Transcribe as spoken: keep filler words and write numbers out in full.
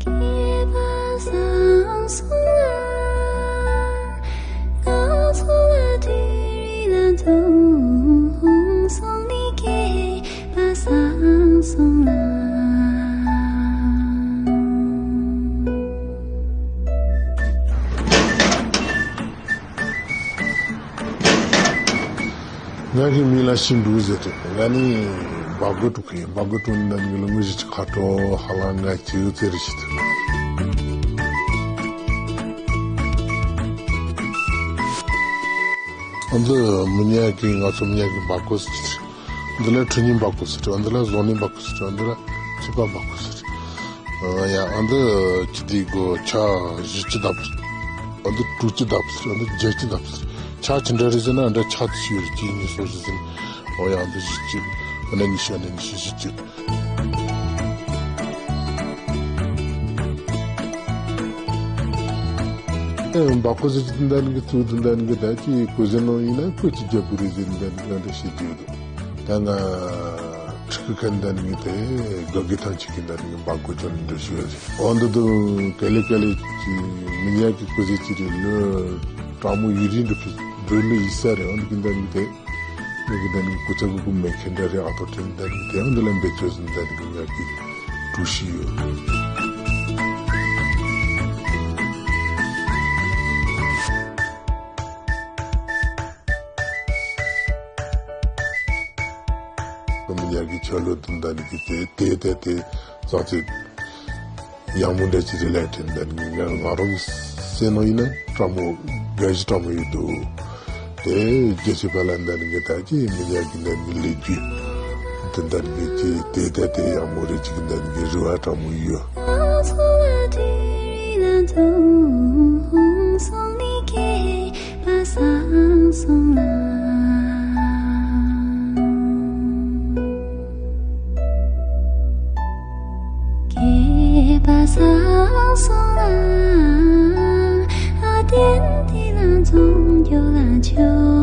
སྐྱེས་པ་སངས་སོང་ལ། ང་ཚོ་ལ་དུས་རིང་ལ་འཛོམས་སོང་ནི། སྐྱེས་པ་སངས་སོང་ལ། ང་གི་མིང་ལ་ཤིན་ཀྲུའུ་ཟེར་ཏེ། ང་ནི་སྦ་སྒོར་འགྲོ་གི་ཡིན། སྦ་སྒོར་འགྲོ་ནི་ད་ནི་ལོ་ངོ་བཞི་བཅུ་ཁ་དྲོ་ཧ་ལམ་ང་ཅིའུ་ཙེ་རེ་ཞིག་ཐུབ། ཨ་འདི་མི་ཉག་གི་ང་ཚོ་མི་ཉག་གི་སྦ་སྒོར་ཟེར་གྱི་འདི་ལ་ཁྲུ་ཉིན་སྦ་སྒོར་ཟེར། ཨ་འདི་ལ་ཟོ་ནི་སྦ་སྒོར་ཟེར། ཨ་འདི་ལ་ཚིག་པ་སྦ་སྒོར་ཟེར། ཨ་ཡ། ཨ་འདི་ཁྱི་དེ་གོ་ཆ་བཞི་བཅུ་ལྡབ་ཟེར། ཨ་འདི་དྲུག་ཅུ་ལྡབ་ཟེར། ཨ་འདི་བརྒྱད་ཅུ་ལྡབ་ཟེར། ཆ་ཅི་འདྲ་རེད་ཟེར་ན། ཨ་འདྲ་ཆ་དེ་ཞིག་ཡོད་རེད། གཅིག་གཉིས་གསུམ་བཞི་ཟེར་ན། ཨོ་ཡ། ཨ་འདི་བཞི་བཅུ། ཨ་ནི་ཉི་ཤུ། ཨ་ནི་ཉི་ཤུ་བཞི་བཅུ། ཨེ། སྦ་སྒོར་ཟེར་གྱི་འདི་འདྲ་ནི་གི་ཚུལ་འདི་འདྲ་ནི་གི་ད་ཅི་གོ་ཟེར་ནོ་ཡིན་ན་ཁོ་ཅི་རྒྱབ་པོ་རེད་ཟེར་འདི་འདྲ་ནི་གི་འདྲ་བཤད་རྒྱུ་འདུག་ད་ང་ཕྲུ་གུ་ཁ་འདི་འདྲ་ནི་གི་དེ་དགའ་གི་ཐང་ཆད་གི་འདི་འདྲ་ནི་གི་སྦ་སྒོར་ཅོ་ནི་འདྲ་ཞུ་བ་རེད། འོ་འདི་དུ་ག་ལེ་ག་ལེ་ཅི་མི་ཉག་གི་སྐུ་ཚེ་ཅི་རེད། ལོ་དྲག་མོ་ཡུན་རིང་འགྲོ་གི་འགྲོ་ལོ་ཡིན་ས་རེད། འོ་འདི་གི་འདི་འདྲ་ནི་གི་དེ། ངེད་ཀྱི་འདི་ནི་སྐུ་ཚབ་ཀྱི་སྐུ་མེད་མཁན་འདྲ་རེད། ཨ་ཕོ་དྲན་འདི་ནི་དེ་ཡང་འདི་ལ་འབད་བརྩོན་འདི་ནི་ངག་གི་གྲུ་ཞིག་ཡོད། སྐུ་མི་ཉག་གི་ཆ་ལོ་འདི་འདི་ནི་གི་དེ་དེ་དེ་དེ་ཙག་ཙིག་ཡག་མོ་འདྲ་ཅིག་རེད་ལབ་དྲན་འདི་ནི་ང་ང་རང་གི་སེམས་ནང་ཡིན་ན་སྤྲང་མོ་དགའ་ཞིག་སྤྲང་མོ་ཡོད་འདུག་དེ་རྒྱལ་སྤྱི་པ་ལ་འདི་ནི་གི་ད་ཅི་མི་ཉག་གི་འདི་ནི་ལས་རྒྱུ་འདི་འདི་ནི་གི་ཅི་དེ་ད་དེ་ཡག་མོ་རེད། ཅིག་འདི་ནི་གི་རུ་བ་སྤྲང་མོ་ཡོད། སྐྱེས་པ་སངས་སོང་ལ། ཨ་བདེན་དེ་ལ་འཛོམས་རྒྱུ་ལ་ཆོག